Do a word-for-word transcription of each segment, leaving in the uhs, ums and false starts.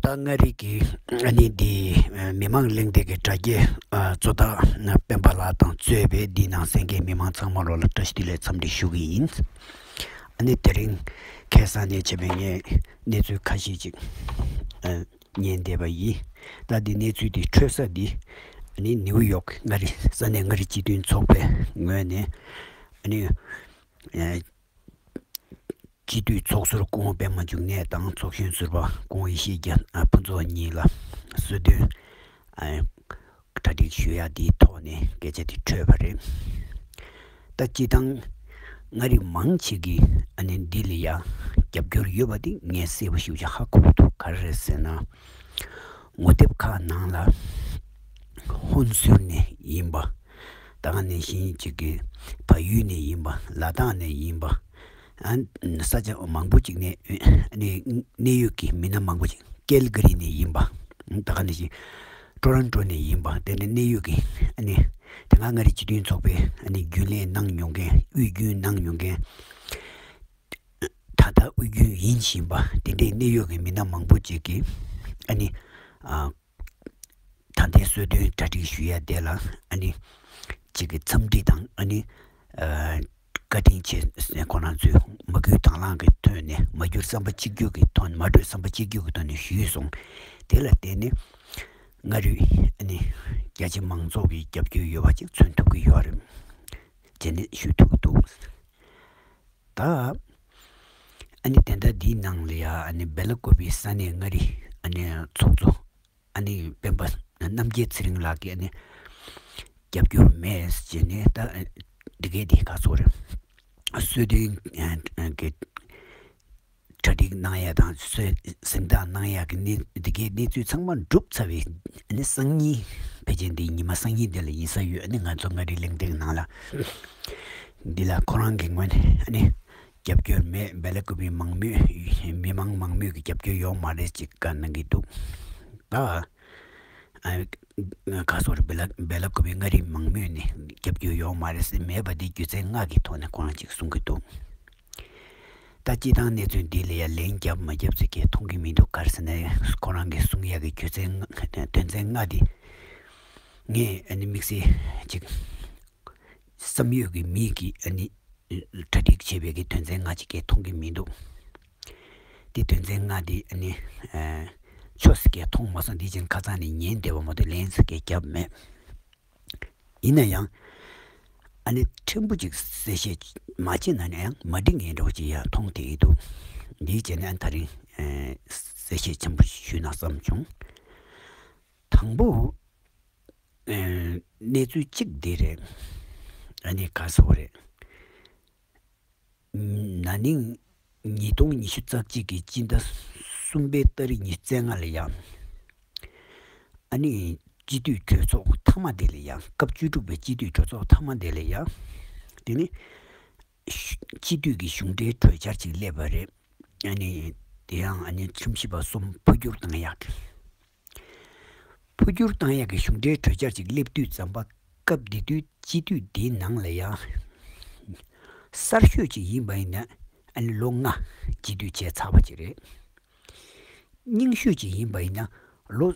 ད་མངའ་རིས་ཀྱི་ཨ་ནི་འདི་མི་མང་གླེང་སྟེགས་ཀྱི་དྲ་རྒྱའི་གཙོ་བདག་སྤེན་པ་ལགས་དང་གཙོས་པའི་འདིའི་ནང་གསན་མཁན་མི་མང་ཚང་མ་ལོ་ལ་བཀྲ་ཤིས་བདེ་ལེགས་འཚམས་འདྲི་ཞུ་གི་ཡིན། ཨ་ནི་དེ་རིང་ཁ་སང་ནས་བྱས་པའི་ངས་གནས་ཚུལ་ཁ་ཤས་ཅིག་ཉན་བསྡད་པ་ཡིན། ད་འདི་གནས་ཚུལ་འདི་འཕྲོད་ས་འདི་ཨ་ནི་ནིའུ་ཡོག་མངའ་རིས་ས་གནས་མངའ་རིས་སྤྱི་མཐུན་ཚོགས་པའི་ངོས་ནས་ཨ་ནི་སྤྱི་འཐུས་ཚོགས་ཟུར་སྐུ་ངོ་པད་མ་འབྱུང་གནས་དང་ཚོགས་གཞོན་ཟུར་པ་སྐུ་ངོ་ཡེ་ཤེས་རྒྱ་ཕུན་ཚོགས་གཉིས་ལ་གསོལ་སྟོན་གྲ་སྒྲིག་ཞུ་ཡ་དེའི་ཐོག་ནས་སྐད་ཆ་དེ་འཕྲོས་པ་རེད། ད་སྤྱི་བཏང་མངའ་རིས་མང་ཆེ་གིས་ཨ་ནི་འདི་ལ་ཡ་རྒྱབ་སྐྱོར་ཡོད་པ་དེ་ངས་གསལ་པོ་ཞེ་པོ་ཅིག་ཧ་གོ་གི་འདུག་ག་རེ་རེད་ཟེར་ན། ངོ་དེབ་ཁག་ནང་ལ་ཧོན་སུར་ནས་ཡིན་པ། ད་ག་ནང་བཞིན་གཅིག་གི་བལ་ཡུལ་ནས་ཡིན་པ། ལ་དྭགས་ནས་ཡིན་པ། ཨ་ས་ཆ་མང་པོ་ཅིག་ནས་ཨ་ནི་གནད་ཡོད་ཀྱི་མི་སྣ་མང་པོ་ཅིག་ཀེལ་ག་རི་ནས་ཡིན་པ། ད་ག་ནང་བཞིན་ཊོ་རོན་ཊོ་ནས་ཡིན་པ། དེ་ནས་གནད་ཡོད་ཀྱི་ཨ་ནི་དེ་སྔ་མངའ་རིས་སྤྱི་མཐུན་ཚོགས་པའི་ཨ་ནི་རྒྱུན་ལས་གནང་མྱོང་མཁན། དབུས་རྒྱུན་གནང་མྱོང་མཁན། ད་ལྟ་དབུས་རྒྱུན་ཡིན་བཞིན་པ་དེ་འདྲའི་གནད་ཡོད་ཀྱི་མི་སྣ་མང་པོ་ཅིག་གིས་ཨ་ནི་ཨ་ད་ལྟའི་གསོལ་སྟོན་གྲ་སྒྲིག་ཞུ་ཡ་དེ་ལ་ཨ་ནི་ཅིག་གི་འཚམས་འདྲི་དང་ཨ་ནི་ཨ་བཀའ་དྲིན་ཆེ་ཟེར་ཁོ་རང་ཚོས་མ་བསྐུལ་དང་བླངས་ཀྱི་ཐོག་ནས། མ་བསྐུལ་བསམ་པ་གཅིག་གྱུར་གྱི་ཐོག་ནས། མ་གྲོས་བསམ་པ་གཅིག་གྱུར་གྱི་ཐོག་ནས་ཞུས་སོང་། དེ་ལ་བརྟེན་ནས་མངའ་རིས་ཨ་ནི་རྒྱ་ཆེ་མང་ཚོགས་ཀྱི་རྒྱབ་སྐྱོར་ཡོད་པ་ཅིག་མཚོན་ཐུབ་ཀྱི་ཡོད་རེད། བྱས་ནས་ཞུ་ཐུབ་ཀྱི་འདུག་ད་ཨ་ནི་དེ་འདྲ་འདིའི་ནང་ལ་ཡ་ཨ་ནི་སྦེ་ལ་ཀོ་པི་ས་གནས་མངའ་རིས་ཨ་ནི་ཚོགས་གཙོ་ཨ་ནི་སྤེན་པ་རྣམ་རྒྱལ་ཚེ་རིང་ལགས་ཀྱིས་ཨ་ནི་རྒྱབ་སྐྱོར་མེད་ཟེར་ནས། ད་འདི་གས་འདི་ག་ཚོད་རེད། གསོལ་སྟོན་གྱི་གྲ་སྒྲིག་གནང་ཡ་དང་གསོལ་གཟེངས་རྟགས་གནང་ཡ་གི་གནས་འདི་གའི་གནས་ཚུལ་ཚང་མ་གྲུབ་ཚར་བའི་ཨ་ནི་སང་ཉིན། ཕལ་ཆེར་འདི་ཉི་མ་སང་ཉིན་འདི་ལ་ཡིན་ས་ཡོད། ཨ་ནི་ང་ཚོ་མངའ་རིས་གླེང་སྟེགས་ནང་ལ་འདི་ལ་ཁོ་རང་གི་ངོས་ནས་ཨ་ནི་རྒྱབ་སྐྱོར་མེད། སྦེ་ལ་ཀུ་པི་མང་མོས། མི་མང་མང་མོས་ཀྱི་རྒྱབ་སྐྱོར་ཡོད་མ་རེད་ཅེས་བཀའ་གནང་གི་འདུག་ད་ཨ་ག་སོར་སྦེ་ལ་སྦེ་ལ་ཀུ་པི་མངའ་རིས་མང་མོས་ནས་རྒྱབ་སྐྱོར་ཡོད་མ་རེད་ཟེར་མེད་པ་འདི་རྒྱུ་མཚན་ལྔ་གི་ཐོག་ནས་ཁོ་རང་ཅིག་གསུང་གི་འདུག་ད་སྤྱི་བཏང་གནས་ཚུལ་འདི་ལ་ཡ་ལན་རྒྱབ་མ་རྒྱབ་ཚོད་ཀྱི་མཐོང་གི་མི་འདུག་ག་རེ་ཟེར་ན་ཁོ་རང་གིས་གསུང་ཡག་གི་རྒྱུ་མཚན་ལྔ་དོན་ཚན་ལྔ་འདི་ངས་ཨ་ནི་དམིགས་བསལ་ཅིག་བསམ་ཡོད་ཀྱི་མི་གིས་ཨ་ནི་གྲ་སྒྲིག་བྱས་པའི་གི་དོན་ཚན་ལྔ་ཅིག་གི་མཐོང་གི་མི་འདུག་དེ་དོན་ཚན་ལྔ་འདི་ཨ་ནི་ཆོས་ཀྱི་མཐོང་མ་སོང་། འདི་ཅན་ཁ་ཚང་ནས་ཉན་བསྡད་པ་མ་གཏོགས་ལན་ཟེར་གི་རྒྱབ་མེད། ཡིན་ན་ཡང་ཨ་ནི་ཕྲན་བུ་ཅིག་གསལ་བཤད་མ་བྱས་ན་ཡང་མ་འགྲིག་ངེས་འདྲ་བོ་ཅིག་ཡང་མཐོང་བསྡད་ཀྱི་འདུག་འདིའི་རྗེས་ནས་ཨ་ནི་ད་རིང་གསལ་བཤད་ཆེན་པོ་ཞུས་ན་བསམ་བྱུང་། དང་པོ་གནས་ཚུལ་གཅིག་འདི་རེད། ཨ་ནི་ག་ཟེར་བ་རེད། ན་ནིང་ཉིས་སྟོང་ཉི་ཤུ་རྩ་གཅིག་གི་སྤྱི་ཟླ་གསུམ་པའི་ཏ་རིག་ཉི་ཤུ་རྩ་ལྔ་ལ་ཡང་ཨ་ནི་སྤྱི་འཐུས་གྲོས་ཚོགས་མཐའ་མ་དེ་ལ་ཡང་སྐབས་བཅུ་དྲུག་པའི་སྤྱི་འཐུས་གྲོས་ཚོགས་མཐའ་མ་དེ་ལ་ཡང་དེ་ནི་སྤྱི་འཐུས་ཀྱི་གཞུང་འབྲེལ་གྲོས་འཆར་ཅིག་སླེབས་པ་རེད། ཨ་ནི་དེ་ཡང་ཨ་ནི་ཁྲིམས་ཞིབ་པ་གསུམ་འཕོ་འགྱུར་བཏང་ཡག་འཕོ་འགྱུར་བཏང་ཡག་གི་གཞུང་འབྲེལ་གྲོས་འཆར་ཅིག་སླེབས་དུས་ཙམ་པ་སྐབས་དེ་དུས་སྤྱི་འཐུས་འདིའི་ནང་ལ་ཡང་གསར་ཤོས་ཅིག་ཡིན་པ་ཡིན་ན་ཨ་ནི་ལོ་ལྔ་སྤྱི་འཐུས་བྱས་ཚར་བ་ཅིག་རེད། རྙིང་ཤོས་ཅིག་ཡིན་པ་ཡིན་ན་ལོ་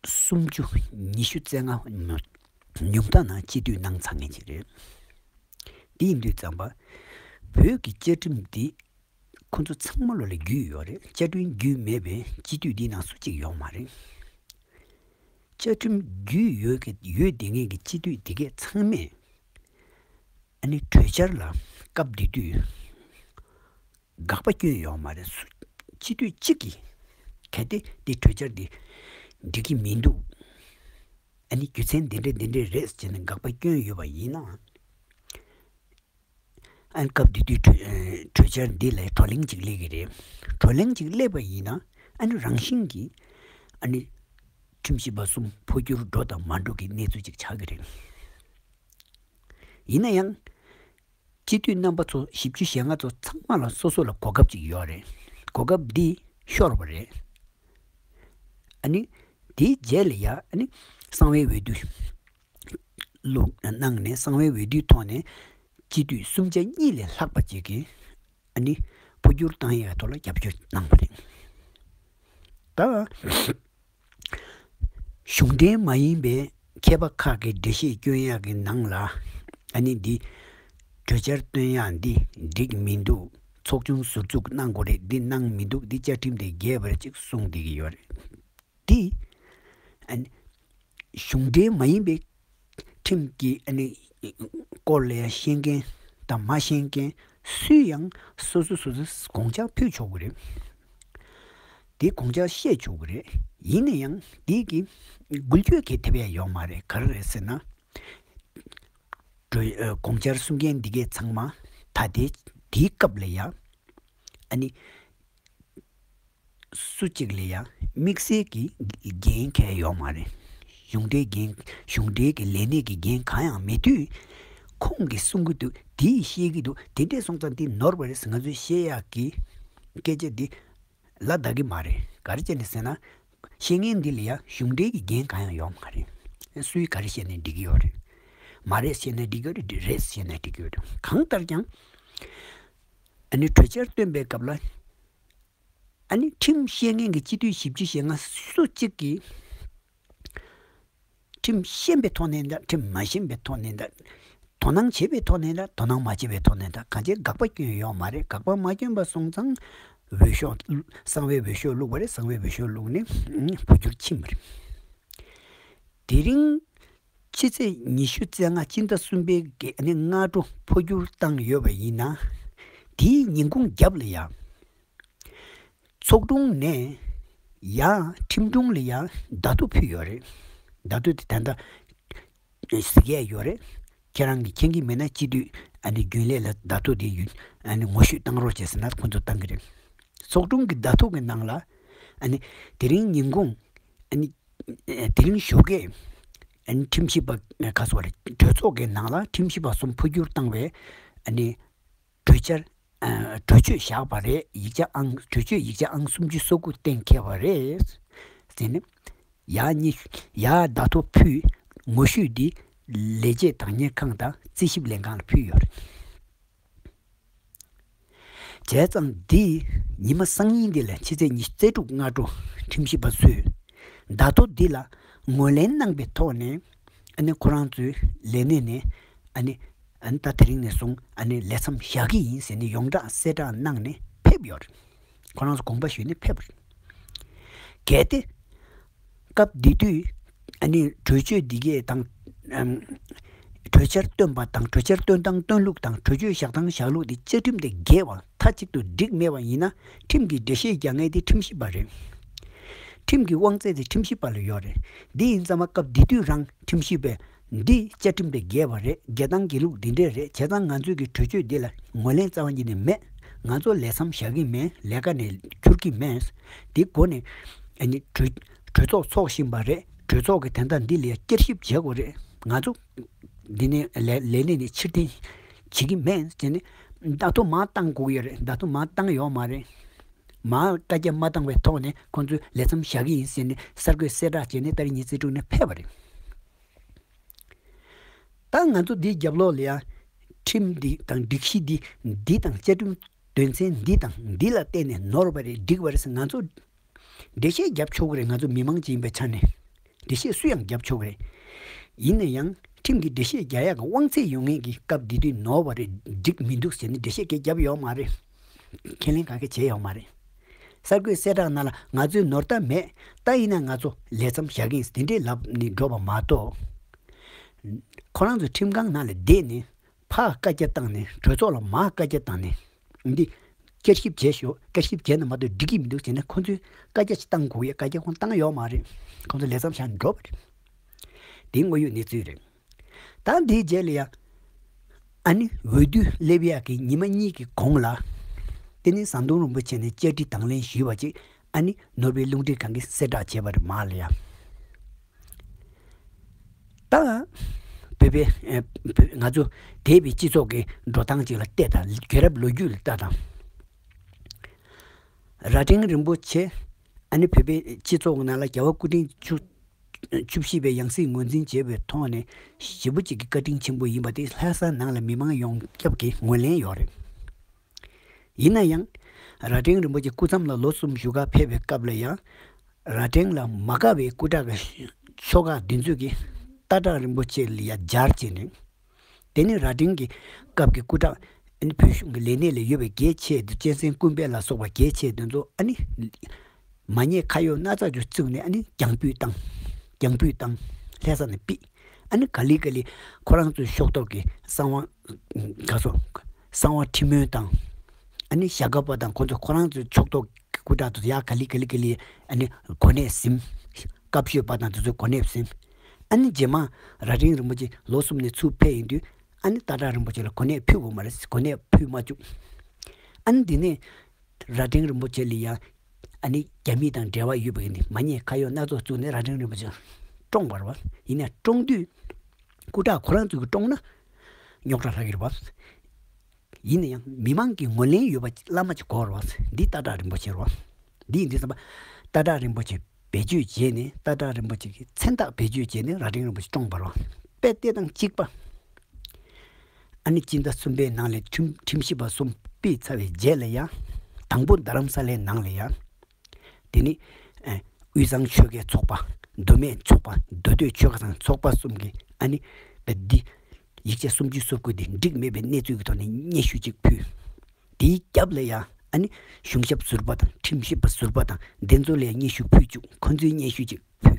སུམ་ཅུ་ཉི་ཤུ་རྩ་ལྔ་ཉུང་མཐའ་ནང་སྤྱི་འཐུས་གནང་ཚར་མཁན་ཅིག་རེད། དེ་ཡིན་དུས་ཙམ་པ་བོད་ཀྱི་བཅའ་ཁྲིམས་འདི་ཁོ་ཚོ་ཚང་མ་ལོ་ལ་རྒྱུས་ཡོད་རེད། བཅའ་ཁྲིམས་རྒྱུས་མེད་པའི་སྤྱི་འཐུས་འདིའི་ནང་སུ་གཅིག་ཡོད་མ་རེད། བཅའ་ཁྲིམས་རྒྱུས་ཡོད་ཀྱི་ཡོད་བསྡད་མཁན་གྱི་སྤྱི་འཐུས་འདི་གས་ཚང་མས་ཨ་ནི་གྲོས་འཆར་ལ་སྐབས་དེ་དུས་དགག་པ་བསྐྱོན་ཡོད་མ་རེད། སུ་སྤྱི་འཐུས་གཅིག་གིས་གལ་ཏེ་འདི་གྲོས་འཆར་འདི་འགྲིག་གི་མི་འདུག་ཨ་ནི་རྒྱུ་མཚན་འདི་འདྲ་འདི་འདྲ་རེད་ཟེར་ནས་དགག་པ་བསྐྱོན་ཡོད་པ་ཡིན་ན། ཨ་ནི་སྐབས་དེ་དུས་གྲོས་ཨ་གྲོས་འཆར་འདི་ལ་བགྲོ་གླེང་ཅིག་སླེབས་ཀྱི་རེད། བགྲོ་གླེང་ཅིག་སླེབས་པ་ཡིན་ན་ཨ་ནི་རང་བཞིན་གྱིས་ཨ་ནི་ཁྲིམས་ཞིབ་པ་གསུམ་འཕོ་འགྱུར་འགྲོ་དང་མ་འགྲོ་གི་གནས་ཚུལ་ཅིག་ཆགས་ཀྱི་རེད། ཡིན་ན་ཡང་སྤྱི་འཐུས་རྣམ་པ་ཚོ་བཞི་བཅུ་ཞེ་ལྔ་ཚོ་ཚང་མ་ལ་སོ་སོ་ལ་གོ་སྐབས་ཅིག་ཡོད་རེད། གོ་སྐབས་འདི་ཤོར་བ་རེད། ཨ་ནི་དེའི་རྗེས་ལ་ཡ་ཨ་ནི་གསང་བའི་འོས་བསྡུ་བླུགས་གནང་ནས་གསང་བའི་འོས་བསྡུའི་ཐོག་ནས་སྤྱི་འཐུས་སུམ་ཆ་གཉིས་ལས་ལྷག་པ་ཅིག་གིས་ཨ་ནི་འཕོ་འགྱུར་བཏང་ཡས་ཐོག་ལ་རྒྱབ་སྐྱོར་གནང་བ་རེད། ད་གཞུང་འབྲེལ་མ་ཡིན་པའི་མཁས་པ་ཁག་གིས་འགྲེལ་བཤད་སྐྱོན་ཡག་གི་ནང་ལ། ཨ་ནི་འདི་གྲོས་འཆར་བཏོན་ཡག་འདི་འགྲིག་མི་འདུག་ཚོགས་ཆུང་ཟུར་འཛུགས་གནང་དགོས་རེད། འདི་གནང་མི་འདུག་འདི་བཅའ་ཁྲིམས་དེ་འགལ་བ་རེད་ཅེས་གསུངས་བསྡད་ཀྱི་ཡོད་རེད། འདི་ཨ་ནི་གཞུང་འབྲེལ་མ་ཡིན་པའི་ཁྲིམས་ཀྱི་ཨ་ནི་སྐོར་ལ་ཡང་ཤེས་མཁན་དང་མ་ཤེས་མཁན་སུས་ཡང་སོ་སོ་སོ་སོས་དགོངས་འཆར་ཕུལ་ཆོག་གི་རེད། དེ་དགོངས་འཆར་བཤད་ཆོག་གི་རེད། ཡིན་ན་ཡང་དེ་གི་འགུལ་སྐྱོད་གལ་ཐེབས་ཡ་ཡོད་མ་རེད། ག་རེ་རེད་ཟེར་ན། གྲོས་ཨ་དགོངས་འཆར་གསུང་མཁན་འདི་གས་ཚང་མ་ད་ལྟའི་དེའི་སྐབས་ལ་ཡ་ཨ་ནི་སུ་གཅིག་ལ་ཡ་དམིགས་བསལ་གྱི་འགན་འཁྱེར་ཡོད་མ་རེད། གཞུང་འབྲེལ་འགན་གཞུང་འབྲེལ་གྱི་ལས་གནས་ཀྱི་འགན་གང་ཡང་མེད་དུས། ཁོང་གིས་གསུང་གི་འདུག་དེ་བཤད་ཀྱི་འདུག་དེ་འདྲས་སོང་ཙང་དེ་ནོར་བ་རེད་ཟེར་ང་ཚོས་བཤད་ཡག་གི་སྐད་ཆ་འདི་ལ་བདག་གི་མ་རེད། ག་རེ་བྱས་ནས་ཟེར་ན། བཤད་མཁན་འདི་ལ་ཡ་གཞུང་འབྲེལ་གྱི་འགན་གང་ཡང་ཡོད་མ་རེད། སུས་ག་རེ་བཤད་ནས་འགྲིག་གི་ཡོད་རེད། མ་རེད་བཤད་ནས་འགྲིག་གི་ཡོད་རེད། རེད་བཤད་ནས་འགྲིག་གི་ཡོད་རེད། གང་ལྟར་ཀྱང་ཨ་ནི་གྲོས་འཆར་བཏོན་པའི་སྐབས་ལ། ཨ་ནི་ཁྲིམས་ཤེས་མཁན་གྱི་སྤྱི་འཐུས་བཞི་བཅུ་ཞེ་ལྔ་སུ་གཅིག་གིས་ཁྲིམས་ཤེས་པའི་ཐོག་ནས་འདྲ། ཁྲིམས་མ་ཤེས་པའི་ཐོག་ནས་འདྲ། དོ་སྣང་བྱེད་པའི་ཐོག་ནས་འདྲ། དོ་སྣང་མ་བྱེད་པའི་ཐོག་ནས་འདྲ། གང་ཅི་དགག་པ་སྐྱོན་ཡོད་མ་རེད། དགག་པ་མ་སྐྱོན་པ་སོང་ཙང་འོས་ཤོག་གསང་བའི་འོས་ཤོག་བླུགས་པ་རེད། གསང་བའི་འོས་ཤོག་བླུགས་ནས་འཕོ་འགྱུར་ཕྱིན་པ་རེད། དེ་རིང་ཕྱི་ཚེས་ཉི་ཤུ་རྩ་ལྔ་སྤྱི་ཟླ་གསུམ་པའི་གི་ཨ་ནི་སྔ་དྲོ་འཕོ་འགྱུར་བཏང་ཡོད་པ་ཡིན་ན། དེའི་ཉིན་གུང་རྒྱབ་ལ་ཡ། ཚོགས་དྲུང་ནས་ཡང་ཁྲིམས་དྲུང་ལ་ཡང་བརྡ་ཐོ་ཕུལ་ཡོད་རེད། བརྡ་ཐོ་དེ་ད་ལྟ་གཟིགས་ཡས་ཡོད་རེད། ཁྱེད་རང་གིས་མཁྱེན་གྱི་མེད་ན་སྤྱི་འཐུས་ཨ་ནི་རྒྱུན་ལས་ལ་བརྡ་ཐོ་དེ་ཡུན་ཨ་ནི་ངོ་བཤུས་བཏང་རོགས་བྱས་ཟེར་ན་ཁོང་ཚོ་བཏང་གི་རེད། ཚོགས་དྲུང་གི་བརྡ་ཐོ་གི་ནང་ལ་ཨ་ནི་དེ་རིང་ཉིན་གུང་ཨ་ནི་དེ་རིང་ཞོགས་ཀས་ཨ་ནི་ཁྲིམས་ཞིབ་པ་ག་སོ་རེད། གྲོས་ཚོགས་ཀྱི་ནང་ལ་ཁྲིམས་ཞིབ་པ་གསུམ་འཕོ་འགྱུར་བཏང་བའི་ཨ་ནི་གྲོས་འཆར། ཨ་གྲོས་ཆོད་བཞག་པ་རེད། ཡིག་ཆ་ཨང་། གྲོས་ཆོད་ཡིག་ཆ་ཨང་སུམ་ཅུ་སོ་དགུ་གཏན་འཁེལ་བ་རེད། ཟེར་ནས། ཡར་གཉིས། ཡར་བརྡ་ཐོ་ཕུལ། ངོ་བཤུས་འདི་ལས་བྱེད་བདག་གཉེར་ཁང་དང་རྩིས་ཞིབ་ལྷན་ཁང་ལ་ཕུལ་ཡོད་རེད། བྱས་ཙང་འདི་ཉི་མ་སང་ཉིན་འདི་ལ་ཕྱི་ཚེས་ཉི་ཤུ་རྩ་དྲུག་སྔ་དྲོ་ཁྲིམས་ཞིབ་པ་ཚོས་བརྡ་ཐོ་འདི་ལ་ངོས་ལེན་གནང་པའི་ཐོག་ནས། ཨ་ནི་ཁོ་རང་ཚོའི་ལས་གནས་ནས་ཨ་ནི་ཨ་ནི་ད་དེ་རིང་ནས་བཟུང་ཨ་ནི་ལས་མཚམས་བཞག་གི་ཡིན་ཟེར་ནས་ཡོངས་གྲགས་གསལ་བསྒྲགས་གནང་ནས་ཕེབས་ཡོད་རེད། ཁོ་རང་ཚོ་དགོངས་པ་ཞུས་ནས་ཕེབས་པ་རེད། གལ་ཏེ་སྐབས་དེ་དུས་ཨ་ནི་གྲོས་ཆོད་འདི་གས་དང་ཨམ་གྲོས་འཆར་བཏོན་པ་དང་། གྲོས་འཆར་བཏོན་སྟངས་བཏོན་ལུགས་དང་། གྲོས་ཆོད་བཞག་སྟངས་བཞག་ལུགས་དེ་བཅའ་ཁྲིམས་དེ་འགལ་བ་མཐའ་གཅིག་ཏུ་འགྲིག་མེད་པ་ཡིན་ན། ཁྲིམས་ཀྱི་འགྲེལ་བཤད་རྒྱག་མཁན་དེ་ཁྲིམས་ཞིབ་པ་རེད། ཁྲིམས་ཀྱི་དབང་ཚད་དེ་ཁྲིམས་ཞིབ་པ་ལ་ཡོད་རེད། འདི་ཡིན་ཙང་མ་སྐབས་དེ་དུས་རང་ཁྲིམས་ཞིབ་པས་འདི་བཅའ་ཁྲིམས་དེ་འགལ་བ་རེད། འགལ་སྟངས་འགལ་ལུགས་འདི་འདྲས་རེད། བྱས་ཙང་ང་ཚོས་ཀྱི་གྲོས་ཆོད་འདི་ལ་ངོས་ལེན་རྩ་བ་ཉིད་ནས་མེད། ང་ཚོ་ལས་མཚམས་བཞག་གི་མེད། ལས་ཀ་ནས་འཁྱུར་གྱི་མེད། འདི་སྒོ་ནས་ཨ་ནི་གྲོས་གྲོས་ཚོགས་ཚོགས་བཞིན་པ་རེད། གྲོས་ཚོགས་ཀྱི་དོན་དག་འདི་ལ་བསྐྱར་ཞིབ་བྱེད་དགོས་རེད། ང་ཚོ་འདི་ནས་ལས་ལས་གནས་ནས་ཕྱིར་འཐེན་བྱེད་ཀྱི་མེད་ཟེར་ནས་བརྡ་ཐོ་མར་བཏང་དགོས་ཀྱི་ཡོད་རེད། བརྡ་ཐོ་མར་བཏང་ཡོད་མ་རེད། མར་བཀའ་རྒྱ་མ་བཏང་བའི་ཐོག་ནས་ཁོང་ཚོས་ལས་མཚམས་བཞག་གི་ཡིན་ཟེར་ནས་གསར་འགོད་གསལ་བསྒྲགས་བྱས་ནས་ཏ་རིག་ཉི་ཤུ་རྩ་དྲུག་ནས་ཕེབས་པ་རེད། ད་ང་ཚོ་འདིའི་རྒྱབ་ལོགས་ལ་ཡང་ཁྲིམས་འདི་དང་སྒྲིག་གཞི་འདི་འདི་དང་བཅའ་ཁྲིམས་དོན་ཚན་འདི་དང་འདི་ལ་བརྟེན་ནས་ནོར་བ་རེད། འགྲིག་པ་རེད་ཟེར་ང་ཚོ་འགྲེལ་བཤད་རྒྱབ་ཆོག་གི་རེད། ང་ཚོ་མི་མང་ཅིག་ཡིན་པའི་ཆ་ནས་འགྲེལ་བཤད་སུ་ཡང་རྒྱབ་ཆོག་གི་རེད། ཡིན་ན་ཡང་ཁྲིམས་ཀྱི་འགྲེལ་བཤད་རྒྱག་ཡག་གི་དབང་ཚད་ཡོད་མཁན་གྱི་སྐབས་འདི་དུས་ནོར་བ་རེད། འགྲིག་མི་འདུག་ཟེར་ནས་འགྲེལ་བཤད་སྐད་རྒྱབ་ཡོད་མ་རེད། ཁས་ལེན་གང་ག་བྱས་ཡོད་མ་རེད། གསར་འགོད་གསལ་བསྒྲགས་ནང་ལ་ང་ཚོའི་ནོར་ད་མེད། ད་ཡིན་ན་ང་ཚོ་ལས་མཚམས་བཞག་གི་ཡིན་དེ་འདྲས་ལབ་ནས་འགྲོ་བ་མ་གཏོགས། ཁོ་རང་ཚོ་ཁྲིམས་ཁང་ནང་ལ་བསྡད་ནས་ཕར་བཀའ་རྒྱ་བཏང་ནས་གྲོས་ཚོགས་ལ་མར་བཀའ་རྒྱ་བཏང་ནས་འདི་བསྐྱར་ཞིབ་བྱས་ཤོག་བསྐྱར་ཞིབ་བྱས་ན་མ་གཏོགས་འགྲིག་གི་མི་འདུག་ཟེར་ནས་ཁོ་ཚོས་བཀའ་རྒྱ་ཞིག་བཏང་དགོས་ཡ། བཀའ་རྒྱ་ཁོང་བཏང་ཡོད་མ་རེད། ཁོ་ཚོ་ལས་མཚམས་བཞག་ནས་འགྲོ་བ་རེད། དེ་དངོས་ཡོད་གནས་ཚུལ་རེད། ད་འདིའི་རྗེས་ལ་ཡང་ཨ་ནི་འོས་བསྡུ་སླེབས་ཡག་གི་ཉི་མ་གཉིས་ཀྱི་གོང་ལ། དེ་ནི་ཟམ་གདོང་རིན་པོ་ཆེ་ནས་བཅར་འདྲི་དང་ལེན་ཞུས་པ་ཅིག་ཨ་ནི་ནོར་བུའི་རླུང་འཕྲིན་ཁང་གིས་གསལ་བསྒྲགས་བྱས་པ་རེད་མར་ལ་ཡང་། ད་བོད་པའི་ཨ་བོད་ང་ཚོ་འདས་པའི་སྤྱི་ཚོགས་ཀྱི་འགྲོ་སྟངས་ཅིག་ལ་བལྟས་དང་། རྒྱལ་རབས་ལོ་རྒྱུས་ལ་ལྟ་དང་། རྭ་སྒྲེང་རིན་པོ་ཆེ་ཨ་ནི་བོད་པའི་སྤྱི་ཚོགས་ནང་ལ་རྒྱལ་བ་སྐུ་ཕྲེང་བཅུ་བཅུ་བཞི་པའི་ཡང་སྲིད་ངོས་འཛིན་བྱས་པའི་ཐོག་ནས་ཞེ་པོ་ཅིག་གི་བཀའ་དྲིན་ཆེན་པོ་ཡིན་པ་དེ་ལྷ་ས་ནང་ལ་མི་མང་ཡོངས་ཁྱབ་ཀྱིས་ངོས་ལེན་ཡོད་རེད། ཡིན་ན་ཡང་རྭ་སྒྲེང་རིན་པོ་ཆེ་སྐུ་མཚམས་ལ་ལོ་གསུམ་བཞུགས་གར་ཕེབས་པའི་སྐབས་ལ་ཡང་ རྭ་སྒྲེང་ལ་མ་དགའ་བའི་སྐུ་དྲག་གི་ཤོག་ཁག་འདི་ཚོས་ཀྱི་སྟག་བྲག་རིན་པོ་ཆེ་ལ་ཡ་སྦྱར་བྱས་ནས། དེ་ནི་རྭ་སྒྲེང་གི་སྐབས་ཀྱི་སྐུ་དྲག་ཨ་ནི་བོད་གཞུང་གི་ལས་སྣེ་ལ་ཡོད་པའི་རྒྱལ་ཆེ་དེ་གཅན་གཟན་ཀུན་དཔལ་ལ་སོགས་པ་རྒྱལ་ཆེ་དེ་ཚོ་ཨ་ནི་མ་ཉེས་ཁ་གཡོག་སྣ་ཚོགས་ཀྱིས་བཙུགས་ནས་ཨ་ནི་རྒྱང་འབུད་བཏང་། རྒྱང་འབུད་བཏང་། ལྷ་ས་ནས་ཕུད། ཨ་ནི་ག་ལེ་ག་ལེ་ཁོ་རང་ཚོའི་ཤོག་ཐོག་གི་གསང་བ་ག་སོ་གསང་བ་ཁྲི་སྨོན་དང་། ཨ་ནི་ཞྭ་སྒབ་པ་དང་ཁོ་ཚོ་ཁོ་རང་ཚོའི་ཕྱོགས་གཏོགས་སྐུ་དྲག་ཚོ་ཡ་ག་ལེ་ག་ལེ་ག་ལེ་ཨ་ནི་གོ་གནས་ཟིན། བཀའ་ཤོད་པ་དང་དེ་ཚོའི་གོ་གནས་ཟིན། ཨ་ནི་རྗེས་མ་རྭ་སྒྲེང་རིན་པོ་ཆེ་ལོ་གསུམ་ནས་ཚུར་ཕེབས་ཡིན་དུས་ཨ་ནི་སྟག་བྲག་རིན་པོ་ཆེ་ལ་གོ་གནས་ཕུལ་དགོས་མ་རེད། གོ་གནས་ཕུལ་མ་བཅུག་ཨ་ནི་འདི་ནས་རྭ་སྒྲེང་རིན་པོ་ཆེ་ལ་ཡང་ཨ་ནི་རྒྱ་མི་དང་འབྲེལ་བ་ཡོད་པ་ཡིན་ཏེ་མ་ཉེས་ཁ་གཡོག་སྣ་ཚོགས་བཙུགས་ནས་རྭ་སྒྲེང་རིན་པོ་ཆེ་བཀྲོངས་པ་རེད་བ། ཡིན་ནའི་བཀྲོངས་དུས་སྐུ་དྲག་ཁོ་རང་ཚོ་གིས་བཀྲོངས་ན་རྙོག་དྲ་ལྷག་གི་རེད་བ། ཡིན་ན་ཡང་མི་མང་གི་ངོས་ལེན་ཡོད་པ་བླ་མ་ཅིག་དགོས་རེད་བ། འདི་སྟག་བྲག་རིན་པོ་ཆེ་རེད་བ། འདི་ཡིན་དུས་ཙམ་པ་སྟག་བྲག་རིན་པོ་ཆེ་བེད་སྤྱོད་བྱས་ནས་སྟག་བྲག་རིན་པོ་ཆེ་གི་མཚན་རྟགས་བེད་སྤྱོད་བྱས་ནས་རྭ་སྒྲེང་རིན་པོ་ཆེ་བཀྲོངས་པ་རེད་བ། དཔེ་དེ་དང་གཅིག་པ། ཨ་ནི་སྤྱི་ཟླ་གསུམ་པའི་ནང་ལ་ཁྲིམས་ཁྲིམས་ཞིབ་པ་གསུམ་ཕུད་ཚར་བའི་རྗེས་ལ་ཡང་། དང་པོ་རྡ་རམ་ས་ལའི་ནང་ལ་ཡང་། དེ་ནི་ཨ་དབུས་གཙང་ཆོལ་ཁའི་ཚོགས་པ། མདོ་སྨད་ཚོགས་པ། མདོ་སྟོད་ཆོལ་ཁ་ཚང་ཚོགས་པ་གསུམ་གྱིས་ཨ་ནི་བེད་འདི་ཡིག་ཆ་སུམ་ཅུ་སོ་དགུ་འདི་འགྲིག་མེད་པའི་གནས་ཚུལ་གྱི་ཐོག་ནས་སྙན་ཞུ་གཅིག་ཕུལ། དེའི་རྒྱབ་ལ་ཡང་ཨ་ནི་གཞུང་ཞབས་ཟུར་པ་དང་ཁྲིམས་ཞིབ་པ་ཟུར་པ་དང་འདི་ཚོ་ལ་ཡང་སྙན་ཞུ་ཕུལ་བཅུག་ཁོ་ཚོའི་སྙན་ཞུ་གཅིག་ཕུལ།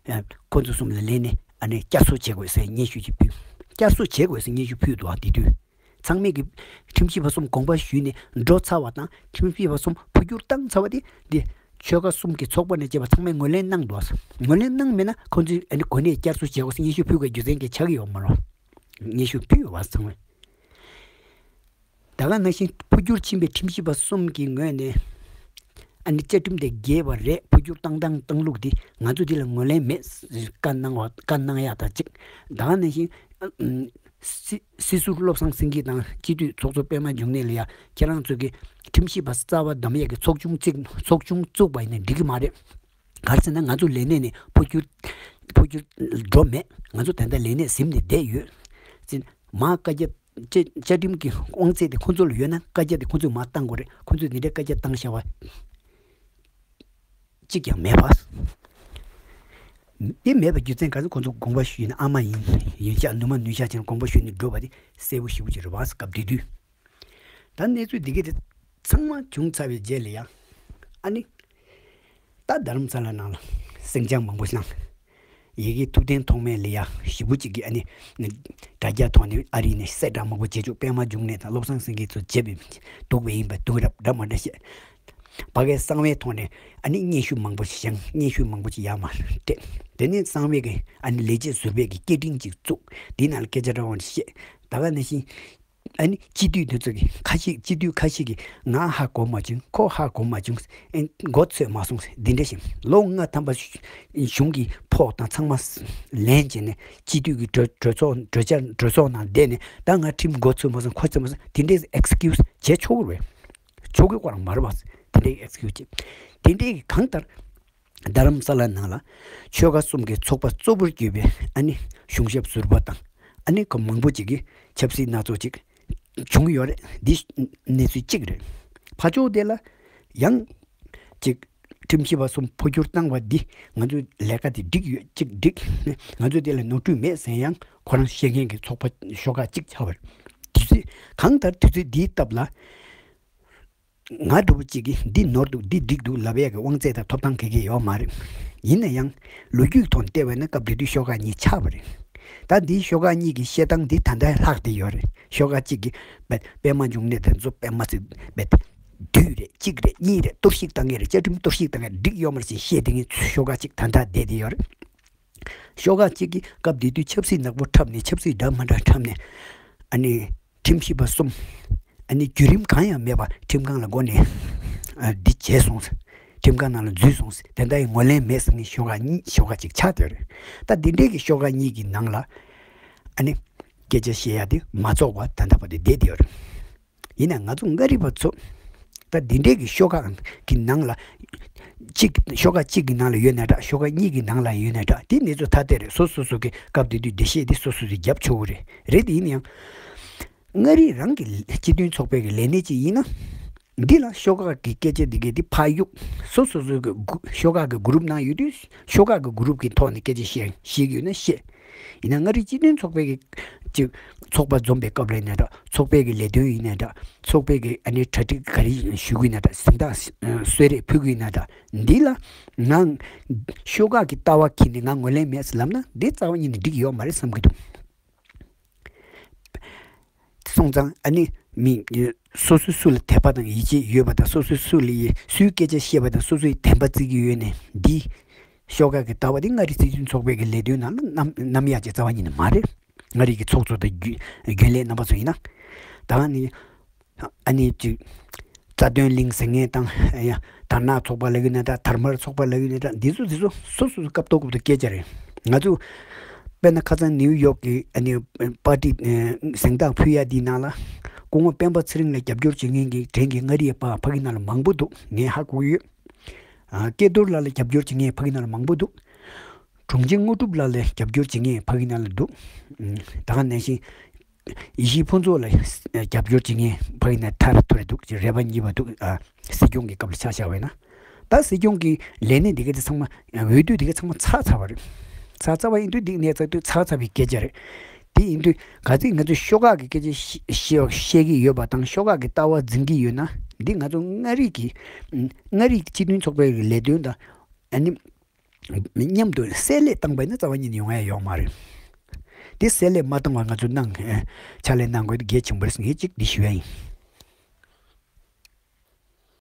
ཨ་ཁོ་ཚོ་གསུམ་ལ་ལན་ནི་ཨ་ནི་བསྐྱར་གསོ་བྱེད་དགོས་ཟེར་སྙན་ཞུ་ཅིག་ཕུལ། བསྐྱར་གསོ་བྱེད་དགོས་ཟེར་སྙན་ཞུ་ཕུལ་འདུག་ཨ་དེ་དུས་ཚང་མས་ཀྱི་ཁྲིམས་ཞིབ་པ་གསུམ་དགོངས་པ་ཞུས་ནས་འགྲོ་ཚར་བ་དང་ཁྲིམས་ཞིབ་པ་གསུམ་འཕོ་འགྱུར་བཏང་ཚར་བ་དེ་འདི་ཆོལ་ཁ་གསུམ་གྱི་ཚོགས་པ་ནས་བཅས་པ་ཚང་མས་ངོས་ལེན་གནང་འདུག་ཨ་ངོས་ལེན་གནང་མེད་ན་ཁོ་ཚོས་ཨ་ནི་གོ་གནས་བསྐྱར་གསོ་བྱེད་དགོས་ཟེར་སྙན་ཞུ་ཕུལ་དགོས་རྒྱུ་མཚན་གྱི་ཆགས་ཀྱི་ཡོད་མ་རེད། སྙན་ཞུ་ཕུལ་ཡོད་པ་ཚང་མས། ད་ག་ནང་བཞིན་འཕོ་འགྱུར་ཕྱིན་པའི་ཁྲིམས་ཞིབ་པ་གསུམ་གྱི་ངོས་ནས་ཨ་ནི་བཅའ་ཁྲིམས་དེ་འགལ་བ་རེད། འཕོ་འགྱུར་བཏང་སྟངས་བཏང་ལུགས་འདི་ང་ཚོ་འདི་ལ་ངོས་ལེན་མེད། བཀའ་གནང་བ་བཀའ་གནང་ཡག་དང་གཅིག་ད་ག་ནང་བཞིན་སྲིད་སྲིད་ཟུར་བློ་བཟང་སེང་གེ་དང་སྤྱི་འཐུས་ཚོགས་གཙོ་པད་མ་འབྱུང་གནས་ལ་ཡ་ཁྱེད་རང་ཚོ་གི་ཁྲིམས་ཞིབ་པ་རྩ་བ་འདོམས་ཡག་གི་ཚོགས་ཆུང་བཙུགས་ཚོགས་ཆུང་བཙུགས་པ་ཡིན་ན་འགྲིག་གི་མ་རེད། ག་རེ་ཟེར་ན་ང་ཚོ་ལས་གནས་ནས་འཕོ་འགྱུར་འཕོ་འགྱུར་འགྲོ་མེད། ང་ཚོ་ད་ལྟ་ལས་གནས་ཟིན་ནས་བསྡད་ཡོད། ཙི་མ་བཀའ་རྒྱ་བཅའ་བཅའ་ཁྲིམས་ཀྱི་དབང་ཚད་དེ་ཁོ་ཚོ་ལ་ཡོད་ན་བཀའ་རྒྱ་དེ་ཁོ་ཚོས་མར་བཏང་དགོས་རེད། ཁོ་ཚོས་འདི་འདྲའི་བཀའ་རྒྱ་བཏང་བཞག་པ་གཅིག་ཀྱང་མེད་པ། དེ་མེད་པའི་རྒྱུ་མཚན་ག་ཚོད་ཁོ་ཚོ་དགོངས་པ་ཞུས་ནས་ཨ་མ་ཡིན་ཡིན་ཤག་ནུ་མ་ནུས་ཤག་ཅེས་དགོངས་པ་ཞུས་ནས་འགྲོ་བ་དེ་གསལ་པོ་ཞེ་པོ་ཅིག་རེད་པ། སྐབས་དེ་དུས། ད་གནས་ཚུལ་འདི་ག་དེ་ཚང་མ་བྱུང་ཚར་བའི་རྗེས་ལ་ཡང་ཨ་ནི། ད་རྡ་རམ་ས་ལ་ནང་ལ་སེང་ལྕམ་མང་པོ་ཞིག་ལངས། ཡ་གི་ཐུབ་བསྟན་ཐོགས་མེད་ལ་ཡ་ཞེ་པོ་ཅིག་གིས་ཨ་ནི། དྲ་རྒྱ་ཐོག་ནས་ཨ་རི་ནས་གསལ་བསྒྲགས་མང་པོ་བྱེད་བཅུག་པད་མ་འབྱུང་གནས་དང་བློ་བཟང་སེང་གེ་ཚོ་བྱེད་པའི་འདུག་པའི་ཡིན་པ་འདུག་རབས་འདྲ་མ་འདྲ་བཤད། ཕ་གའི་གསང་བའི་ཐོག་ནས་ཨ་ནི་སྙན་ཞུ་མང་པོ་ཞིག་བཞེངས། སྙན་ཞུ་མང་པོ་ཞིག་ཡར་མར་སྤྲད། དེ་ནས་གསང་བའི་གི་ཨ་ནི་ལས་བྱེད་ཟུར་པའི་གི་སྐད་འཕྲིན་ཅིག་བཙུགས། དེའི་ནང་ལ་སྐད་ཆ་འདྲ་བོ་ཞིག་བཤད། ད་ག་ནང་བཞིན། ཨ་ནི་སྤྱི་འཐུས་དེ་ཚོ་གི་ཁ་ཤས་སྤྱི་འཐུས་ཁ་ཤས་ཀྱིས་ང་ཧ་གོ་མ་བྱུང་ཁོ་ཧ་གོ་མ་བྱུང་། ཨེ་མགོ་ཚོས་མ་སོང་འདི་འདྲ་ཞིག་ལོ་ལྔ་ཐམ་པ་གཞུང་གི་ཕོགས་དང་ཚང་མ་ལེན་བྱས་ནས་སྤྱི་འཐུས་ཀྱི་གྲོས་གྲོས་ཚོགས་གྲོས་འཆར་གྲོས་ཚོགས་ནང་བསྡད་ནས་ད་ང་ཁྲིམས་མགོ་ཚོས་མ་སོང་ཁོ་ཚོས་མ་སོང་དེ་འདྲའི་ཨེག་སི་ཀིའུ་སི་བྱེད་ཆོག་གི་རེད། ཆོག་གི་སྐོར་མ་རེད་པ། དེ་འདྲའི་ཨེག་སི་ཀིའུ་སི་བྱེད་དེ་འདྲའི་གང་ལྟར། རྡ་རམ་ས་ལ་ནང་ལ་ཆོལ་ཁ་གསུམ་གྱི་ཚོགས་པ་གཙོ་བོར་གྱུར་པའི་ཨ་ནི་གཞུང་ཞབས་ཟུར་པ་དང་ཨ་ནི་ཁོ་མང་པོ་ཅིག་གིས་ཆབ་སྲིད་སྣ་ཚོགས་ཅིག་བྱུང་ཡོད་རེད། འདི་གནས་ཚུལ་གཅིག་རེད། ཕར་ཕྱོགས་དེ་ལ་ཡང་ཅིག་ཁྲིམས་ཞིབ་པ་གསུམ་འཕོ་འགྱུར་བཏང་བ་འདི་ང་ཚོའི་ལས་ཀ་དེ་འགྲིག་ཡོད་ཅིག་འགྲིག་ང་ཚོ་དེ་ལ་ནོར་འཁྲུལ་མེད་ཟེར་ཡང་ཁོ་རང་བཤད་མཁན་གྱི་ཚོགས་པ་ཤོག་ཁག་གཅིག་ཆགས་པ་རེད། དུས་ཚོད་གང་ལྟར་དུས་ཚོད་འདིའི་སྟབས་ལ། ང་འདྲ་བོ་གཅིག་གིས་འདི་ནོར་འདུག་འདི་འགྲིག་འདུག་ལབ་ཡག་གི་དབང་ཚད་དང་ཐོབ་ཐང་ག་གེ་ཡོད་མ་རེད། ཡིན་ན་ཡང་ལོ་རྒྱུས་ཐོག་བལྟས་པ་ན་སྐབས་དེ་དུས་ཤོག་ཁག་གཉིས་ཆགས་པ་རེད། ད་འདིའི་ཤོག་ཁག་གཉིས་ཀྱི་བཤད་སྟངས་འདི་ད་ལྟ་ལྷག་བསྡད་ཡོད་རེད། ཤོག་ཁག་གཅིག་གིས་པད་པད་མ་འབྱུང་གནས་དེ་ཚོ་པད་མ་ཚེ་པད་བདུད་རེད་གཅིག་རེད་གཉིས་རེད་གཏོར་བཤིག་བཏང་ངེས་རེད་བཅའ་ཁྲིམས་གཏོར་བཤིག་བཏང་ངེས་འགྲིག་ཡོད་མ་རེད་ཅེས་བཤད་བསྡད་མཁན་ཤོག་ཁག་གཅིག་ད་ལྟ་བསྡད་བསྡད་ཡོད་རེད། ཤོག་ཁག་གཅིག་གིས་སྐབས་དེ་དུས་ཆབ་སྲིད་ནག་པོ་འཁྲབ་ནས་ཆབ་སྲིད་འདྲ་མ་འདྲ་འཁྲབ་ནས་ཨ་ནི། ཁྲིམས་ཞིབ་པ་གསུམ། ཨ་ནི་བརྒྱུད་རིམ་གང་ཡང་མེད་པར་ཁྲིམས་ཁང་ལ་མགོ་ནས་ཨ་འདི་བྱས་སོང་། ཁྲིམས་ཁང་ནང་ལ་འཛུལ་སོང་། དེ་འདྲ་ཡི་ངོས་ལེན་མེད་ཟེར་མཁན་ཤོག་ཁག་གཉིས་ཤོག་ཁག་གཅིག་ཆགས་བསྡད་རེད། ད་འདི་འདྲའི་གི་ཤོག་ཁག་གཉིས་ཀྱི་ནང་ལ་ཨ་ནི་སྐད་ཆ་བཤད་ཡ་དེ་མ་ཚོགས་པ་ད་ལྟ་བར་དུ་བསྡད་བསྡད་ཡོད་རེད། ཡིན་ན་ང་ཚོ་མངའ་རིས་པ་ཚོ་ད་འདི་འདྲའི་གི་ཤོག་ཁག་གི་ནང་ལ་གཅིག་ཤོག་ཁག་གཅིག་གི་ནང་ལ་ཡོད་ན་འདྲ་ཤོག་ཁག་གཉིས་ཀྱི་ནང་ལ་ཡོད་ན་འདྲ་དེ་གནས་ཚུལ་ཐ་དད་རེད། སོ་སོ་སོ་གི་སྐབས་དེ་དུས་འགྲེལ་བཤད་དེ་སོ་སོ་སོས་རྒྱབ་ཆོག་གི་རེད། རེད་དེ་ཡིན་ན་ཡང་། མངའ་རིས་རང་གི་སྤྱི་མཐུན་ཚོགས་པའི་གི་ལས་སྣེ་གཅིག་ཡིན་ན། འདི་ལ་ཤོག་ཁག་གི་སྐད་ཆ་འདི་གས་འདི་ཕར་གཡུག་སོ་སོ་སོ་གི་གུ་ཤོག་ཁག་གི་གུ་རུབ་ནང་ཡོད་དུས་ཤོག་ཁག་གི་གུ་རུབ་ཀྱི་ཐོག་ནས་སྐད་ཆ་བཤད་བཤད་ཀྱི་ཡོད་ན་བཤད། ཡིན་ན་མངའ་རིས་སྤྱི་མཐུན་ཚོགས་པའི་གི་ཅིག་ཚོགས་པ་འཛོམས་པའི་སྐབས་ལ་ཡིན་ན་འདྲ། ཚོགས་པའི་གི་ལས་དོན་ཡིན་ན་འདྲ། ཚོགས་པའི་གི་ཨ་ནི་གྲ་སྒྲིག་ག་རེ་ཞུ་གི་ཡིན་ན་འདྲ། གཟེངས་རྟགས་གསོལ་རས་ཕུལ་གི་ཡིན་ན་འདྲ། འདི་ལ་ང་ཤོག་ཁག་གི་ལྟ་བ་འཁྱེར་ནས་ང་ངོས་ལེན་མེད་ཟེར་ལབ་ན་འདི་རྩ་བ་ཉིད་ནས་འགྲིག་ཡོད་མ་རེད་བསམ་གྱི་འདུག་སོང་ཙང་ཨ་ནི་མི་སོ་སོ་སུ་ལ་དད་པ་དང་ཡིད་ཆེས་ཡོད་པ་དང་སོ་སོ་སུ་ལ་ཡི་སུའི་སྐད་ཆ་བཤད་པ་དང་སོ་སོའི་བདེན་པ་བརྩི་གི་ཡོད་ནས་འདི་ཤོག་ཁག་གི་ལྟ་བ་འདི་མངའ་རིས་སྲིད་དོན་ཚོགས་པའི་གི་ལས་དོན་ནང་ལ་བསྣམས་བསྣམས་ཡག་ཅིག་རྩ་བ་ཉིད་ནས་མ་རེད། མངའ་རིས་ཀྱི་ཚོགས་གཙོ་དང་རྒྱུན་རྒྱུན་ལས་རྣམ་པ་ཚོ་ཡིན་ན་ད་ནི་ཨ་ནི་ཅིག་རྩ་དོན་གླིང་ཟེར་མཁན་དང་ཡ་དར་ནག་ཚོགས་པ་ལབ་ཀྱི་ན་འདྲ། དར་དམར་ཚོགས་པ་ལབ་ཀྱི་ན་འདྲ། འདི་ཚོ་འདི་ཚོ་སོ་སོ་སོ་སྐབས་ཐོག་སྐབས་ཐོག་སྐད་ཆ་རེད། ང་ཚོ་དཔེར་ན་ཁ་སང་ནིའུ་ཡོག་གི་ཨ་ནི་པར་ཊི་གཟེངས་རྟགས་ཕུལ་ཡ་འདིའི་ནང་ལ་སྐུ་ངོ་སྤེན་པ་ཚེ་རིང་ལ་རྒྱབ་སྐྱོར་བྱེད་མཁན་གྱི་དྲན་གྱི་མངའ་རིས་པ་ཕ་གི་ནང་ལ་མང་པོ་འདུག་ངས་ཧ་གོ་གི་ཡོད། ཨ་སྐལ་རྡོར་ལགས་ལ་རྒྱབ་སྐྱོར་བྱེད་མཁན་ཕ་གི་ནང་ལ་མང་པོ་འདུག་དྲུང་ཆེ་དངོས་གྲུབ་ལགས་ལ་རྒྱབ་སྐྱོར་བྱེད་མཁན་ཕ་གི་ནང་ལ་འདུག་ད་ག་ནང་བཞིན་ཡེ་ཤེས་ཕུན་ཚོགས་ལ་རྒྱབ་སྐྱོར་བྱེད་མཁན་ཕ་གི་ནང་ཐར་ཐོར་འདུག་རེ་བ་གཉིས་པ་འདུག་ཨ་སྲིད་སྐྱོང་གི་སྐབས་ལ་ཆ་བཞག་པ་ཡིན་ན། ད་སྲིད་སྐྱོང་གི་ལས་གནས་འདི་ག་དེ་ཚང་མ་འོས་བསྡུ་འདི་ག་ཚང་མ་ཚར་ཚར་བ་རེད། ཚར་ཚར་བ་ཡིན་དུས་འདི་གནས་ཚར་དུས་ཚར་ཚར་བའི་སྐད་ཆ་རེད། དེ་ཡིན་དུས་ག་ཚོད་ང་ཚོས་ཤོག་ཁག་གི་སྐད་ཆ་བཤད་བཤད་ཀྱི་ཡོད་པ་དང་ཤོག་ཁག་གི་ལྟ་བ་འཛིན་གྱི་ཡོད་ན་འདི་ང་ཚོ་མངའ་རིས་ཀྱི་མངའ་རིས་སྤྱི་མཐུན་ཚོགས་པའི་ལས་དོན་དང་ཨ་ནི། མཉམ་དུ་བསྲེས་ལྷད་བཏང་པ་ཡིན་ན་རྩ་བ་ཉིད་ནས་ཡོང་ཡ་ཡོད་མ་རེད། དེ་བསྲེས་ལྷད་མ་བཏང་བར་ང་ཚོ་གནང་ཕྱག་ལས་གནང་དགོས་དེ་གལ་ཆེན་པོ་རེད་ཟེར་ངས་གཅིག་འདི་ཞུ་ཡ་ཡིན།